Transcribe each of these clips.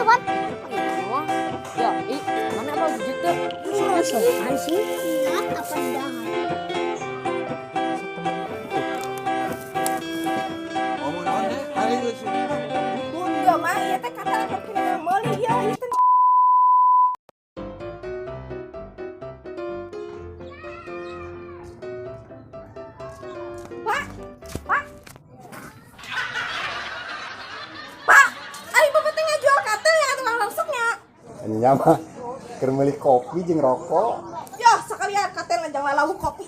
tuh kan. Wah, ya, ih, mana apa sih teh? Rongsokan sih. Ingat apa dah? Ngomong naon deh, hari geus. Bunda mah ieu teh kata keur meuli ieu ieu teh. Pak, Pak. Pak, ari bapak teh ngajual katel ya tukang rongsoknya. Nya mah keur meuli kopi jeung rokok. Ya, sekalian katel jang lalawu kopi.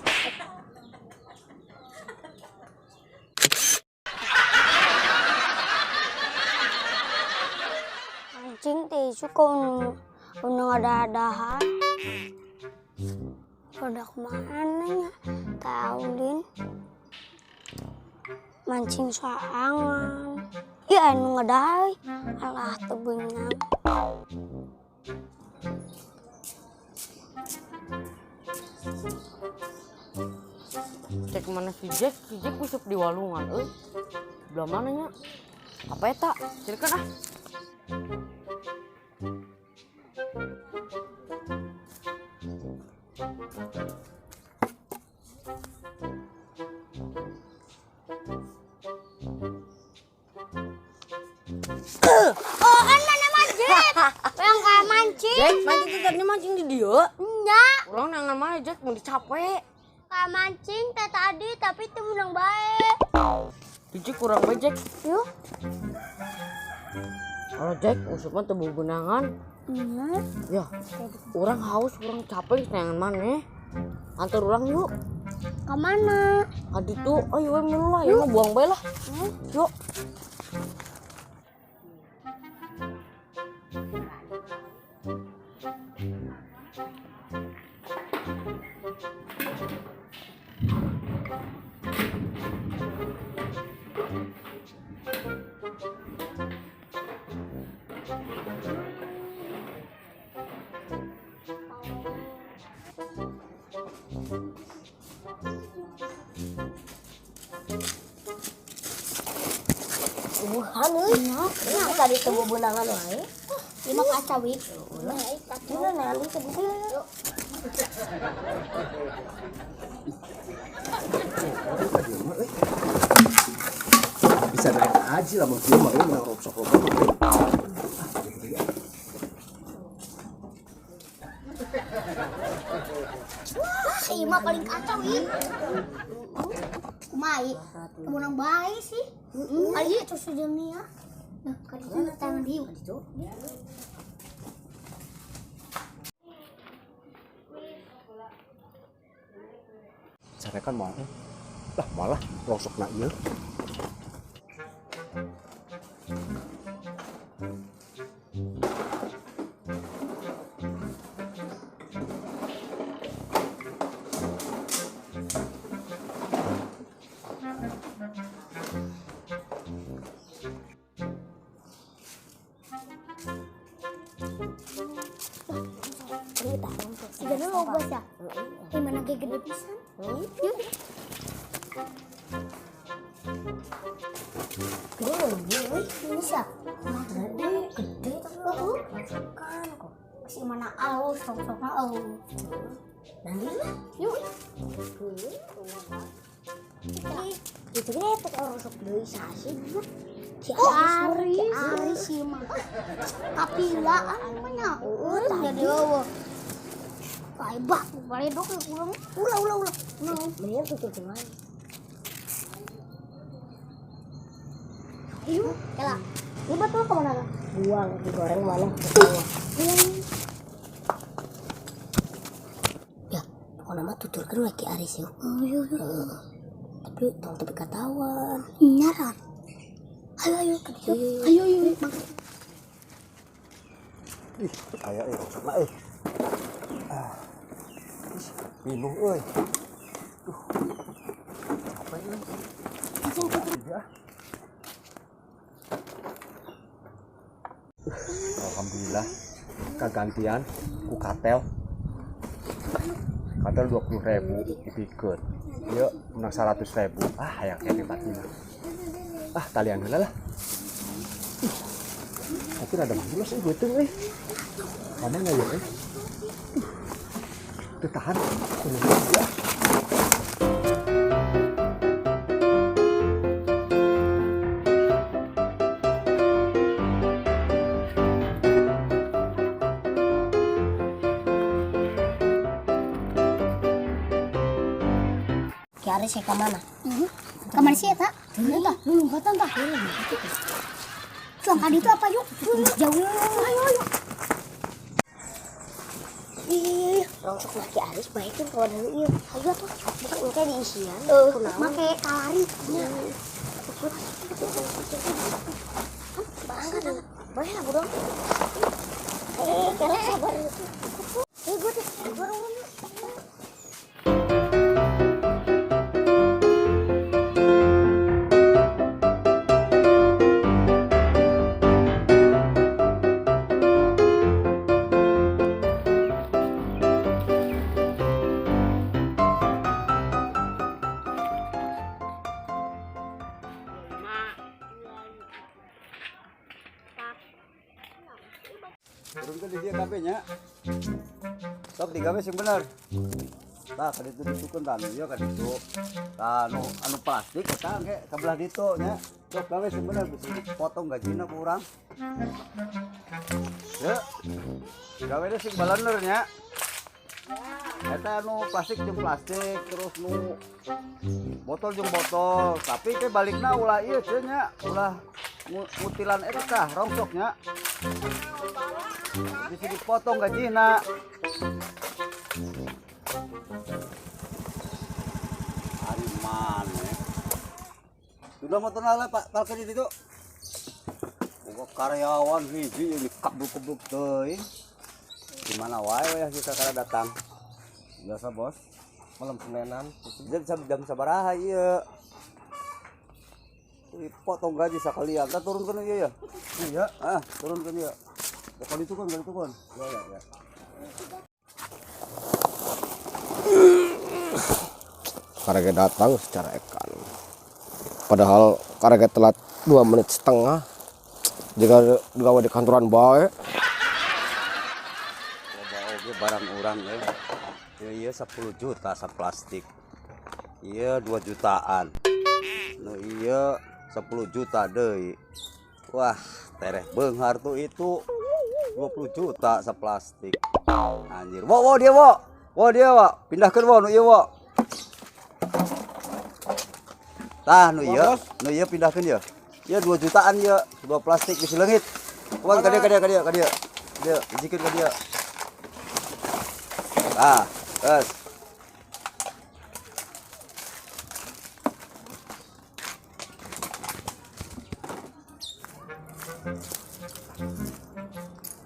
Mancing teh suka unu ada-adahan. Udah kemana nya? Tahu Lin. Mancing soangan. Iya anu ngadai. Alah teu beunang. Cek mana si Jack? Si Jack usuk di walungan, euy. Belah mana nya? Apa eta? Silakan ah. Oh, kan mana mancing? Yang kayak mancing. Jack, mancing teh tadi mancing di dieu. Nya, Urang nangan mana Jack mun capek. kayak mancing teh tadi tapi teu menang bae. Di kurang bae Jack. Yuk. Kalau Jack usuk mah teu beunangan. Iya. Ya, urang haus, urang capek nangan mana? Antar urang yuk. Ke mana? Ka ditu, ayo we milu lah, ieu mah buang bae lah. Yuk. Buhan euy. Nya tadi teu beunangan wae. Ieu mah kaca wi. Ulah nanti ke dieu. Bisa naik haji lah mun kieu mah euy menang rongsok rokok mah. Euy. Wah, ieu mah paling kacau ih. Kumaha ieu? Teu meunang bae sih. Ari kacau sedunia. Nah, ka ditu tangan dieu. Carekan mah. Lah malah rongsokna ieu. Sigana loba sia. Eh mana ge gede pisan. Yuk. Gede euy, ini sia. Gede, gede tapi heeh. Kan kok. Si mana alus, sok-sok alus. Nanti lah, yuk. Itu gede tuh orang sok deui sasi. Ki Ari, Ari sih mah. Kapilaan mah nya. Jadi eueuh. Kaibah, baledok ya kurang. Ulah, ulah, ulah. Mendingan tutur cuman. Ayo, kela. Ini betul kemana? Buang, digoreng mana? Ya, pokoknya mah tuturkeun we Ki Aris yuk. Oh, iya, iya. Tapi tong tepi katawan. Nyaran. Ayo, ayo, ayo, ayo, ayo. Ih, aya euy rongsokna euy. Ah. Ih, minum euy. Duh. Capek euy. Ya. Alhamdulillah kagantian ku katel. Katel 20.000 dipikeun. Ieu menang 100.000. Ah, hayang keneh batina. Ah, talian heula lah. Tapi Tapi rada mules euy beuteung euy. Mana nya ya euy? Teu tahan kudu ya. Ki Aris ya ka mana? Kamar sih eta? Eta, lu lompatan tah. Cuang kali itu apa yuk? Jauh. Ayo ayo. Ih, rongsok mah Ki Aris baekeun ka wadah ieu. Hayu atuh, bukan engke diisian. Kunaon? Make kalari. Nya. Angkat, angkat. Boleh lah, buruan. Eh, karena sabar. Eh, gue tuh, dorong dulu. Turunkan di dia kabeh nya. Sok digawe sing bener. Tah kaditu ditukeun tah anu ieu kaditu. Tah anu anu plastik eta engke kabelah ditu nya. Sok gawe sing bener bisa dipotong gajina ku urang. Yeuh. Gawe sing balener nya. Eta anu plastik jeung plastik terus nu botol jeung botol, tapi ke balikna ulah ieu teh nya, ulah ngutilan eta tah rongsok nya. Bisa dipotong gajina. Ari mana? Sudah motor lah Pak, parkir di situ. Boga karyawan hiji yang dikabruk-kabruk teuing. Gimana wae wayah kita kada datang. Biasa bos. Malam Senenan. Jam jam sabaraha ieu? Dipotong gaji sekalian. Tah turunkeun ieu ya. Iya. Ah, turunkeun ieu. Pokoknya itu kan, itu kan. Ya ya ya. Karega datang secara ekan. Padahal karega telat 2,5 menit. Jika gawe di kantoran bae. Loba oge barang urang euy. Ieu ieu 10 juta saplastik. Ieu 2 jutaan. Nu ieu 10 juta deui. Wah, tereh beunghar tuh itu 20 juta saplastik. Anjir. Wo wo dia wo. Wo dia wo. Pindahkeun wo nu ieu wo. Tah nu ieu, nu ieu pindahkeun ieu. Ieu 2 jutaan ieu, dua plastik bisi leungit. Kumaha ka dieu ka dieu ka dieu ka dieu. Dieu, hijikeun ka dieu. Ah, terus.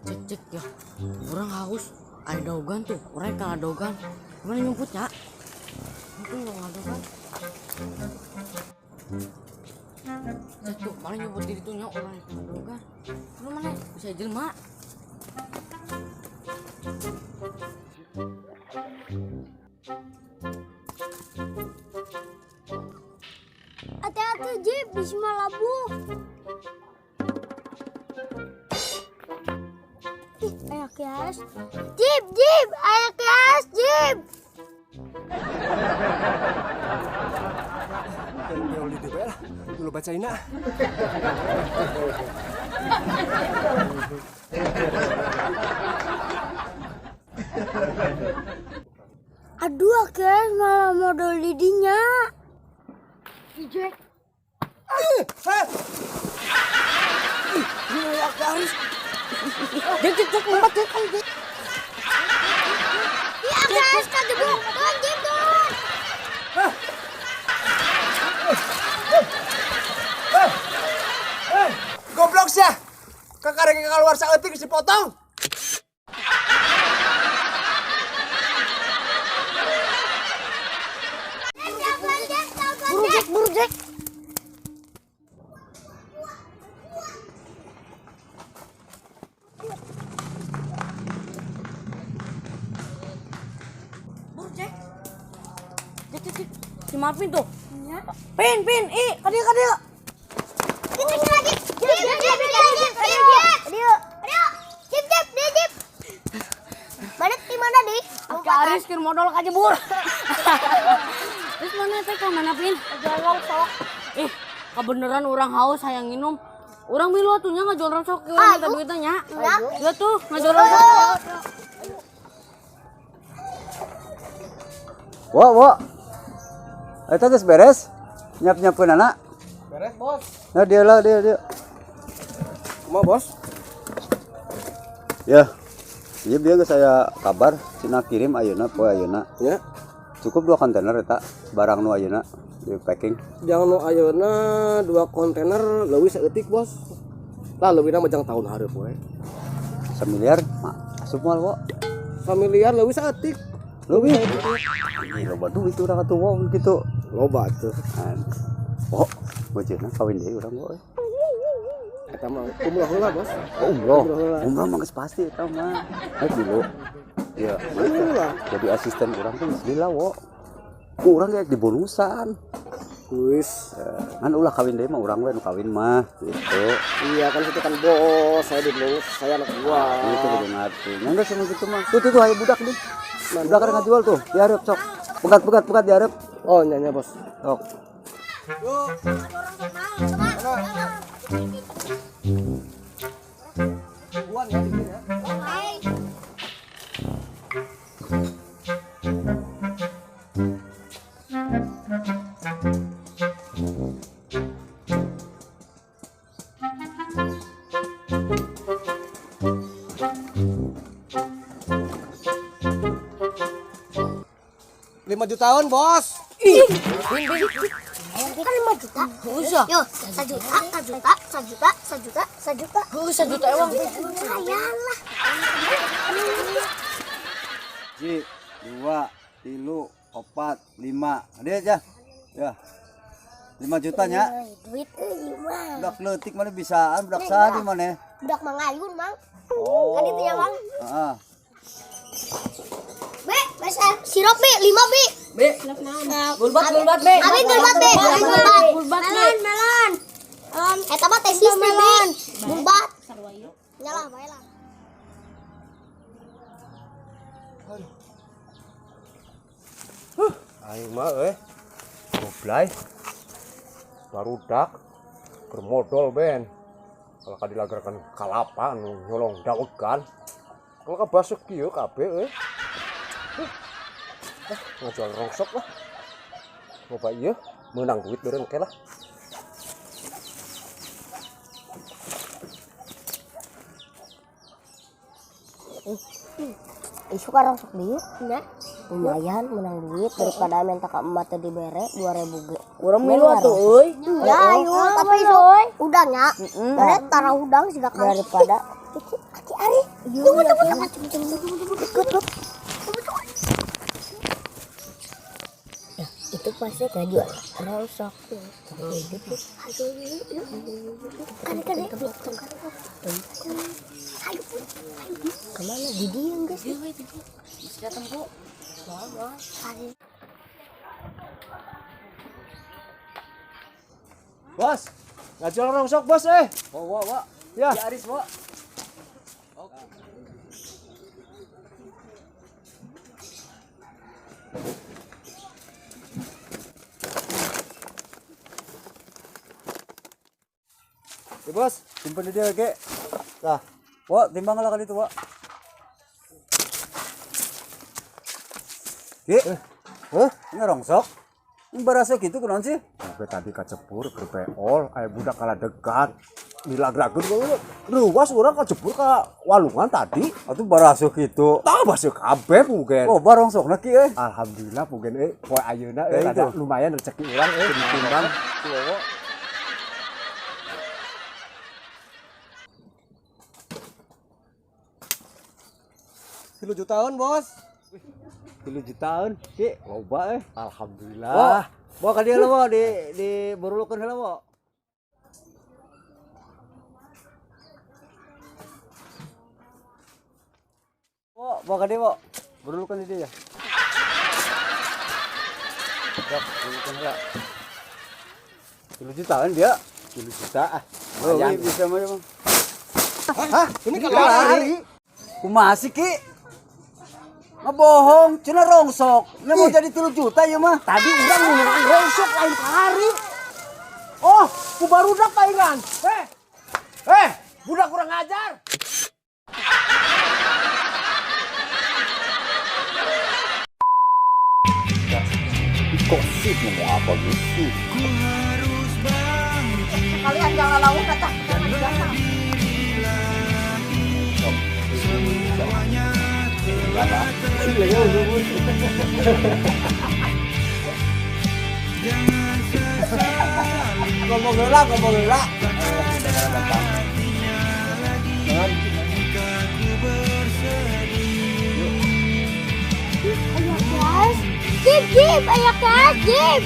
Cek cek ya. Orang haus. Ada dogan tuh. Orang kalah dogan. Mana nyumput ya? Itu nggak dogan. Cek tuh, mana nyumput diri tuh nya orang yang kalah dogan. Lu mana bisa jelma? Hati-hati Jip, bisa labuh. Ih, ayo kias. Jip, Jip, ayo kias, Jip. Yang di DPR lah, dulu bacain nak. Aduh, kias malah modal lidinya. Jack. Jack, Jack, Jack, lompat, Jack, ayo, Jack. Iya, kias kejebak. Tuan, Jip, tuan. Goblok sih. Kakareng keluar saeutik geus dipotong. Buru Jack, buru Jack. Buru Jack. Jack, Jack, Jack. Si Marvin tuh. Pin, pin, ih, kadia, kadia. Kita lagi. Jip, Jip, Jip, Jip, Jip, Jip. hampir modal kajebur. Terus mana teh ka mana, Pin? Jual rongsok. Ih, kebeneran urang haus hayang minum. Urang milu atuh nya ngajual rongsok ieu urang minta duitnya nya. Ya tuh, ngajual rongsok. Wo, wo. Eta geus beres? Nyiap-nyiapkeun anak. Beres, Bos. Nah, dia lah, dia, dia. Kumaha, Bos? Ya. Iya biar geus saya kabar cenah kirim ayeuna poe ayeuna. Ya. Cukup 2 kontainer eta barang nu ayeuna di packing. Jang nu ayeuna 2 kontainer leuwih saeutik, Bos. Lah leuwihna mah jang tahun hareup we. Samiliar mah asup moal, wo. Samiliar leuwih saeutik. Leuwih. Ih, loba duit urang atuh wo kitu. Loba tuh. Oh, bojona kawin deui urang wo. Eta mah umroh heula, Bos. Oh, umroh. Umroh heula. Umroh mah geus pasti eta mah. Naik dulu. Iya, Heula. jadi asisten urang tuh geus lila wo. Ku urang ge dibonusan. Wis. Ngan ulah kawin deui mah urang we nu kawin mah gitu. Iya kan itu kan bos, saya di bonus, saya anak buah. Itu kudu ngerti. Nya geus emang gitu mah. Tuh tuh tuh aya budak nih. Budak ada ngajual tuh, dihareup sok. Pegat pegat pegat dihareup. Oh, nya bos. Sok. Lima jutaan, Bos. Kan 5 juta. Usah. Yo, 1 juta, 1 juta, 1 juta, 1 juta, 1 juta. Heuh, 1 juta ewang. Lumayan lah. 1, 2, 3, 4, 5. Dia aja. Ya. 5 juta nya. Duit euy mah. Budak leutik mana bisaan, budak saha di mana? Budak mangayun, Mang. Oh. Kan itu ya, Mang. Heeh. Be, sirup be, 5 be. Be. Gulbat gulbat be. Abi gulbat be, abi gulbat. Gulbat be. Melon, melon. Eta mah tesis melon. Gulbat. Nyalah bae lah. Aing mah euy. Goblay. Barudak keur modol ben. Kalau kadilagrakan kalapa anu nyolong dawegan. Kalau kabasuk kieu kabeh euy. Ah, ngajual rongsok lah. Loba ieu meunang duit beureun ke lah. Isu kan rongsok dieu. Nya. Lumayan menang duit daripada minta ka emak teh dibere 2000 ge. Urang milu atuh euy. Ya, ayo, tapi itu udangnya. Mana tara udang siga kali. Daripada Aki Ari. Tunggu, tunggu, tunggu. Tunggu, tunggu, tunggu. Ya, itu pasti ngajual rongsok. Hidup Ayo, yuk, yuk. Kan, kan, ayo. Ayo, kemana? Di dieu geus. Bos, ngajual rongsok, Bos eh. Wo wo wo. Ya. Si Aris wo. Ya, Bos. Simpen di dia ge. Tah. Wo, timbang lah kali itu, wo. Ki. Hah? Ini rongsok. Ini berasa gitu kunaon sih? Gue tadi kacebur berpeol, aya budak kalah dekat. Dilagrakeun luas urang kacebur ka walungan tadi. Atuh barasuh gitu. Tah basuh kabeh pugen. Oh, barongsokna ki euy. Alhamdulillah pugen euy poe ayeuna Ya, euy rada itu. lumayan rezeki urang euy. Timbang. Tilu jutaan, Bos. 3 jutaan, Ki. Loba euy. Alhamdulillah. Wah, bawa ka dieu lah, wo, di burulukeun heula, wo. Wo, bawa ka dieu, wo. Burulukeun di dieu ya. Sok, burulukeun heula. 3 jutaan dia. 3 juta ah. Lumayan. Bisa mah, Bang. Hah? Ini kan lari. Kumaha sih, Ki? Ngebohong, cenah rongsok. Nya mau jadi 3 juta ya mah. Tadi urang ngomong rongsok lain hari. Oh, ku barudak palingan. Eh. Eh, budak kurang ajar. Gosip ngomong apa gitu. Sekalian jangan lalu kata. Jangan biasa. Ngomong heula, ngomong heula. Ayo guys. Jip, jip, ayo guys, jip.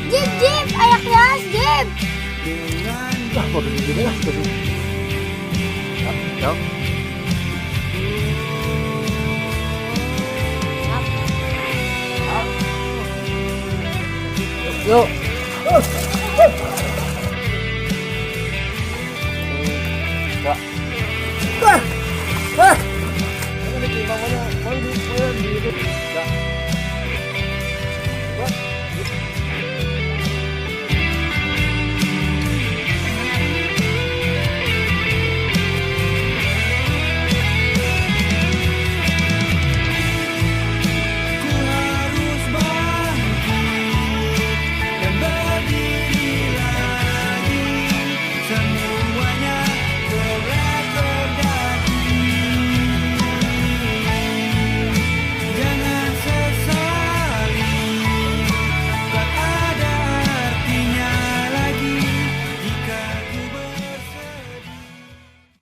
Jip, jip, ayo guys, jip. Yuk. Wah,